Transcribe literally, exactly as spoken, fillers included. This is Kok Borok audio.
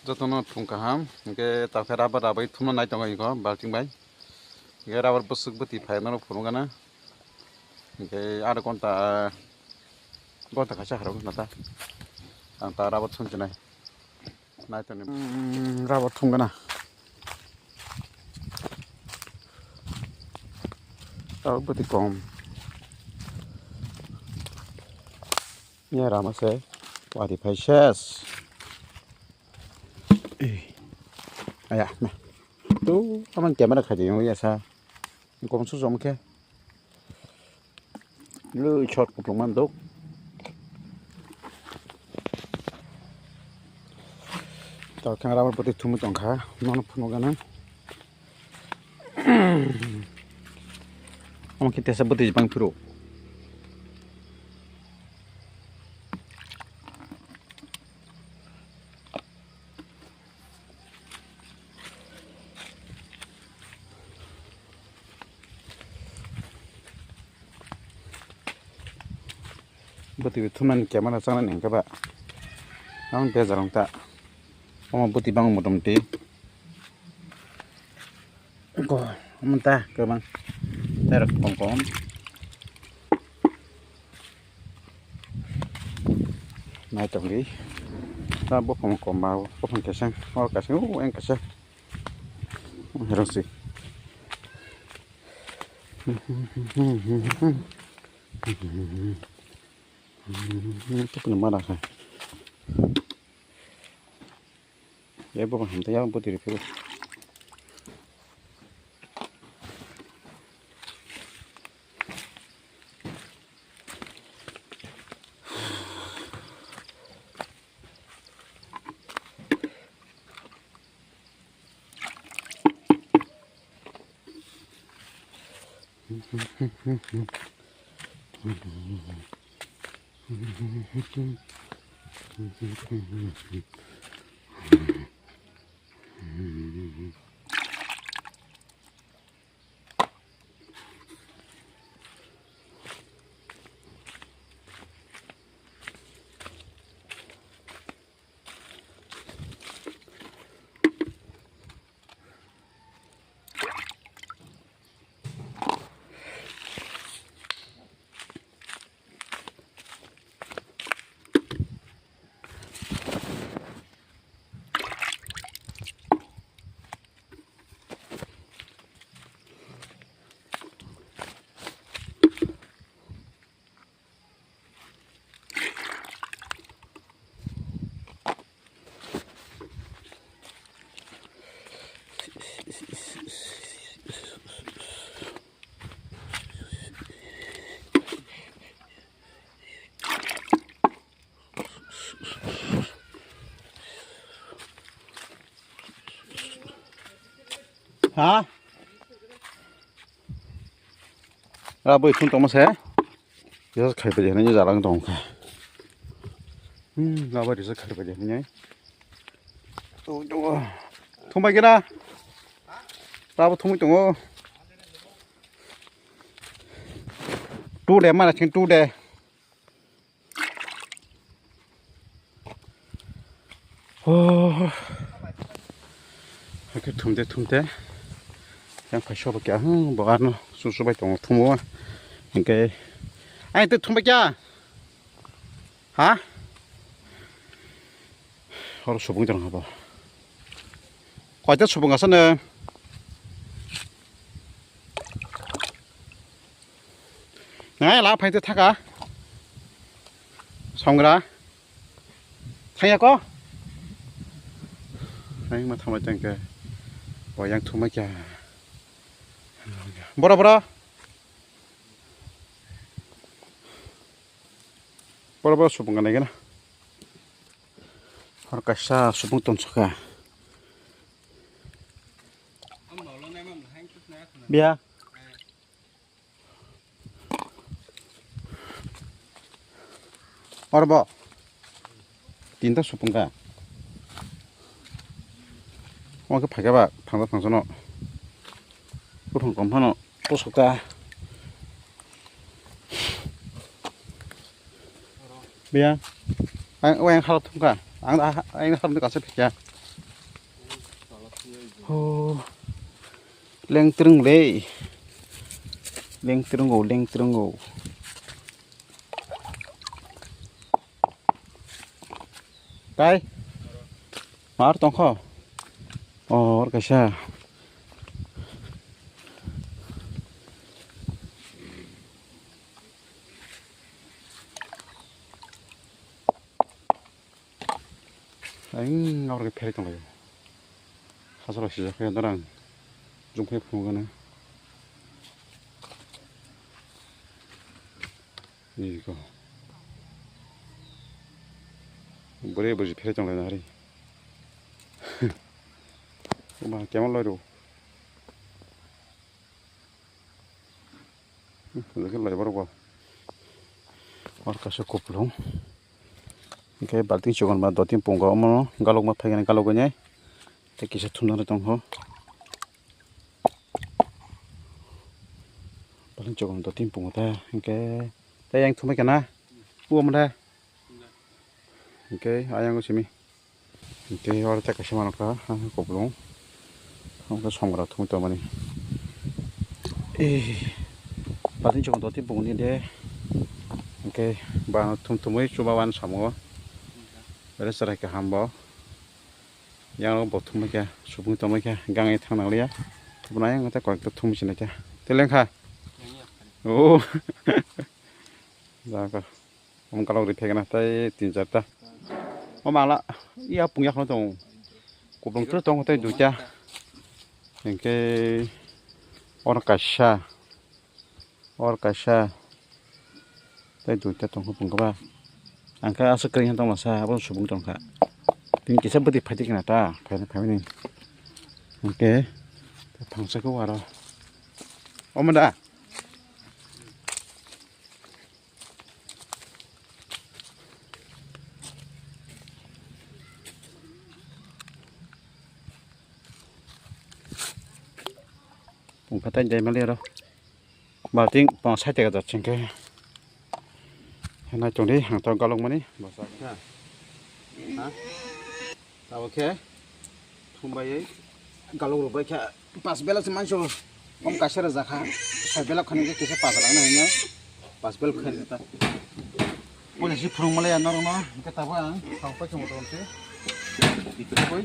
Jotono thung kaham, hingke takhe rubber rabai thumna nai tongo iko balting bai. Hingke rubber bwswk bwtwi phai norok phunukgana. Hingke adha ghonta, ghonta kaisa harok nata. Ang ta rubber thumchinai. Nai tongni, mm, rubber thumgana. Rubber bwtwi kom. Nya rama se wadi phai ses. Eh. Aya, na. Tu aman camera khaji yung ya sa. Kom su som khe. Lu shot kuplung man dok. Tao khe rubber bwtwi thumwi tongkha. Nono phunukgana. Omo khe tesa bwtwi bang phuru. Bwtwi thumnani camera changnani hwnkhe ba. Ang bejar wngkha. Omo bwtwi bang motamoti. Ko, omo ta kwbang. Terok kom kom. Nai tongdi. Ta buphang kom ba, buphang keseng, or keseng, o eng keseng. Herong si. Tukuna mana kha. Ya, buphang hamta ya, buti riphibo. Ha? Rubber thum tongma se. Yes, khai pa jani jalang tong kha. Hmm, rubber is khai pa jani. Thum bai kena. Rubber thum tongo. Two day mana ching two day. Oh. Oke, thumte, thumte. Yang kaisa bo kya, hmm, bo ano susu bai tongo, thumo. Oke. Ai, te thumba kya? Ha? Oro subung tong habo. Koita subung asana. Ngai la phai te thaka. Songra. Thangya ko. Ai ma thamai tang ke. Bo yang thumai kya. Bora bora. Bora bora subung ganai gana. Hor kaisa subung tonsaka. Biya. Oro bo. Tinta supung ka. Omo khe phaikha ba thangsa thangsano. Buphang kom phano pusuk ta. Biya. Ang, ang halok thumkha. Ang, ang halok ni kasa phikya. Oh, lengtrung le. Lengtrung o, lengtrung o. Tai? Mar tongkho? Oh, or kaisa. Ang abro khe pherwi tonglaio. Hasalo sijak khe norang jumkhai phunukgana. Iko. Bwrwi buji pherwi tonglaina hari. Omo kemon loiro. Lagi lai borok bo. Or kaisa kupulung. Hingke balting chikon ba doti pungo omo galok ma phaikhe galok wngnai. Tei kisa thumnani tongkho. Balting chikon doti pungo ta hingke tei yang thumai kana. Omo da. Hingke ayang simi. Tei oro tei kaisa manukha, ha, ha, kupulung. Hwnkhe songra thumui tongmani. Eh, balting chikon doti bungni de. Hwnkhe ba thum thumui chuba wan samo. Bere chwrai kaham bo. Yang bo thumui khe, subung tongmai khe, gangwi thang nangliya. Bwna yang tei koi ekta thumui sinai khe. Tei lengkha. Oh. Jaga. Omo galok ri phaikhe na tei tin charta. Omo ala ya pungya kheno tongo. Kupulung tei tongo tei duita. Hingke or kaisa. Or kaisa. Tei duita tongkho pungkha ba. Ang khe aswk kwrwngya tongmasa abo subung tongkha. Tini kisa bwtwi phaidi khna ta phaina phaimani. Hingke phangsa khe waro. Omo da. Pungkha tai dai mali oro. Balting pang sai tega jat singke. Nai tongdi ang to galok mani. Ha? Ha? Abo khe thumbai galok rok bai khe pas bela se manso kom kaisa rwjak kha soi bela khani khe kisa pas lang nai no pas bela khani ta poni si phurung male ya norok no hingke tabuk ang thang pai khe motom se koi